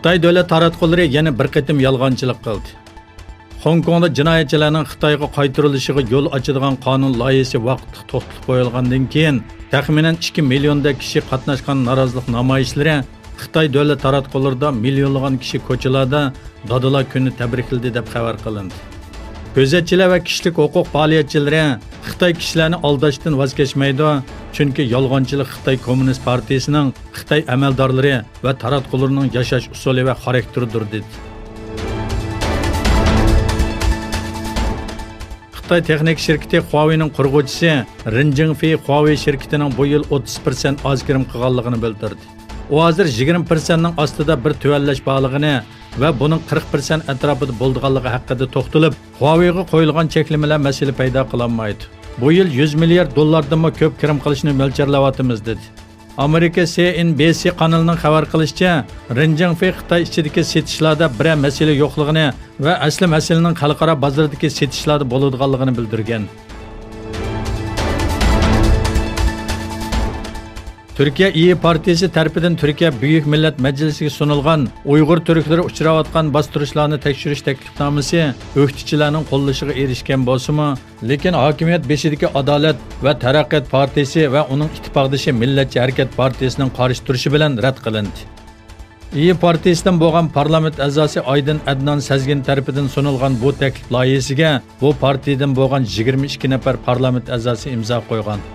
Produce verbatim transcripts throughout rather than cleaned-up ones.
خىتاي دۆلەت تاراتقۇلىرى يەنە بىر قېتىم يالغانچىلىق قىلدى. خوڭكوڭدا جىنايەتچىلەرنىڭ خىتايغا قايتۇرۇلۇشىغا يول ئاچىدىغان قانۇن لايىھىسى ۋاقىتلىق توختىتىپ قويۇلغاندىن كېيىن، تەخمىنەن ئىككى مىليوندەك كىشى قاتناشقان نارازىلىق نامايىشلىرى خىتاي دۆلەت تاراتقۇلىرىدا مىليونلىغان كىشى كوچىلاردا دادىلار كۈنى تەبرىكلىدى دەپ خەۋەر قىلىندى. كۆزەتچىلەر ۋە كىشىلىك ھوقۇق پائالىيەتچىلىرى خىتاي كىشىلەرنى ئالداشتىن ۋاز كەچمەيدۇ، چۈنكى يالغانچىلىق خىتاي كوممۇنىست پارتىيىسىنىڭ، خىتاي ئەمەلدارلىرى ۋە تاراتقۇلىرىنىڭ ياشاش ئۇسۇلى ۋە خاراكتېرىدۇر، دېدى. خىتاي تېخنىكا شىركىتى خۇاۋېينىڭ قۇرغۇچىسى رېن جىڭفېي خۇاۋېي شىركىتىنىڭ بۇ يىل ئوتتۇز پىرسەنت ئاز كىرىم قىلغانلىقىنى بىلدۈردى. ئۇ ھازىر يىگىرمە پىرسەنتنىڭ ئاستىدا بىر تۆۋەنلەش بارلىقىنى ۋە بۇنىڭ قىرىق پىرسەنت ئەتراپىدا بولىدىغانلىقى ھەققىدە توختىلىپ، خۇاۋېيغا قويۇلغان چەكلىمىلەر مەسىلە پەيدا قىلالمايدۇ. بۇ يىل يۈز مىليارد دوللاردىنمۇ كۆپ كىرىم قىلىشنى مۆلچەرلەۋاتىمىز، دېدى. ئامېرىكا سى ئېن بى سى قانىلىنىڭ خەۋەر قىلىشىچە، رېن جىڭفېي خىتاي ئىچىدىكى سېتىشلاردا بىرەر مەسىلە يوقلۇقىنى ۋە ئەسلى مەسىلىنىڭ خەلقئارا بازىرىدىكى سېتىشلاردا بولىدىغانلىقىنى بىلدۈرگەن. تۈركىيە ئىيى پارتىيىسى تەرىپىدىن تۈركىيە بۈيۈك مىللەت مەجلىسىگە سۇنۇلغان ئۇيغۇر تۈركلىرى ئۇچراۋاتقان باستۇرۇشلارنى تەكشۈرۈش تەكلىپنامىسى ئۆكتىچىلەرنىڭ قوللىشىغا ئېرىشكەن بولسىمۇ، لېكىن ھاكىمىيەت بېشىدىكى ئادالەت ۋە تەرەققىيات پارتىيىسى ۋە ئۇنىڭ ئىتتىپاقدىشى مىللەتچى ھەرىكەت پارتىيىسىنىڭ قارشى تۇرۇشى بىلەن رەت قىلىندى. ئىيى پارتىيىسىدىن بولغان پارلامېنت ئەزاسى ئايدىن ئەدنان سەزگىن تەرىپىدىن سۇنۇلغان بۇ تەكلىپ لايىھىسىگە بۇ پارتىيىدىن بولغان يىگىرمە ئىككى نەپەر پارلامېنت ئەزاسى ئىمزا قويغان.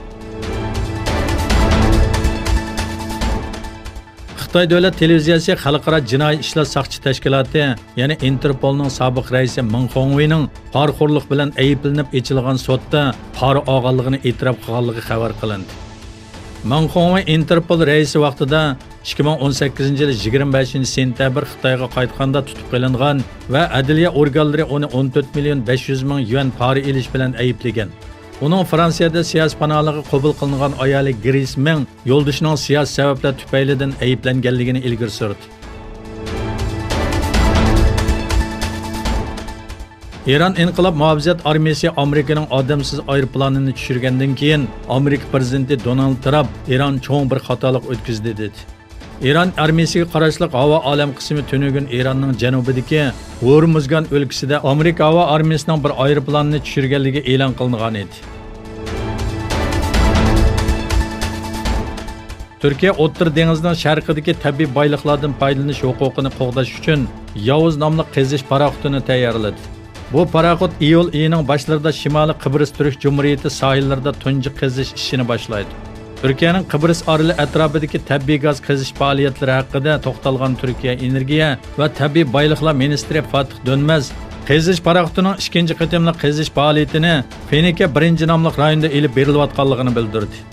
خىتاي دۆلەت تېلېۋىزىيەسى خەلقئارا جىنايى ئىشلار ساقچى تەشكىلاتى، يەنى ئىنتېرپولنىڭ سابىق رەئىسى مېڭ خۇڭۋېينىڭ پارىخورلۇق بىلەن ئەيىبلىنىپ ئېچىلغان سوتتا پارا ئالغانلىقىنى ئېتىراپ قىلغانلىقى خەۋەر قىلىندى. مېڭ خۇڭۋېي ئىنتېرپول رەئىسى ۋاقتىدا ئىككى مىڭ ئون سەككىزىنچى يىلى يىگىرمە بەشىنچى سېنتەبىر خىتايغا قايتقاندا تۇتۇپ قېلىنغان ۋە ئەدلىيە ئورگانلىرى ئۇنى ئون تۆت مىليون بەش يۈز مىڭ يۈەن پارا ئېلىش بىلەن ئەيىبلىگەن. ئۇنىڭ فرانسىيەدە سىياسىي پاناھلىققا قوبۇل قىلىنغان ئايالى گرېس مېڭ يولدىشىنىڭ سىياسىي سەۋەبلەر تۈپەيلىدىن ئەيىبلەنگەنلىكىنى ئىلگىرى سۈردى. ئىران ئىنقىلاب مۇھاپىزەت ئارمىيىسى ئامېرىكىنىڭ ئادەمسىز ئايروپىلانىنى چۈشۈرگەندىن كېيىن، ئامېرىكا پىرېزىدېنتى دونالد ترامپ، ئىران چوڭ بىر خاتالىق ئۆتكۈزدى، دېدى. ئىران ئارمىيىسىگە قاراشلىق ھاۋا ئالەم قىسمى تۈنۈگۈن ئىراننىڭ جەنۇبىدىكى ھورمۇزگان ئۆلكىسىدە ئامېرىكا ھاۋا ئارمىيىسىنىڭ بىر ئايروپىلانىنى چۈشۈرگەنلىكى ئېلان قىلىنغان ئىدى. تۈركىيە ئوتتۇرا دېڭىزنىڭ شەرقىدىكى تەبىئىي بايلىقلاردىن پايدىلىنىش ھوقۇقىنى قوغداش ئۈچۈن ياۋۇز ناملىق قېزىش پاراخوتىنى تەييارلىدى. بۇ پاراخوت ئىيۇل ئېيىنىڭ باشلىرىدا شىمالىي قىبرىس تۈرك جۇمھۇرىيىتى ساھىللىرىدا تۇنجى قېزىش ئىشىنى باشلايدۇ. تۈركىيەنىڭ قىبرىس ئارىلى ئەتراپىدىكى تەبىئىي گاز قېزىش پائالىيەتلىرى ھەققىدە توختالغان تۈركىيە ئېنېرگىيە ۋە تەبىئىي بايلىقلار مىنىستىرى فاتىھ دۆنمەز قېزىش پاراخوتىنىڭ ئىككىنچى قېتىملىق قېزىش پائالىيىتىنى فىنىكىيە بىرىنچى ناملىق رايوندا ئېلىپ بېرىلىۋاتقانلىقىنى بىلدۈردى.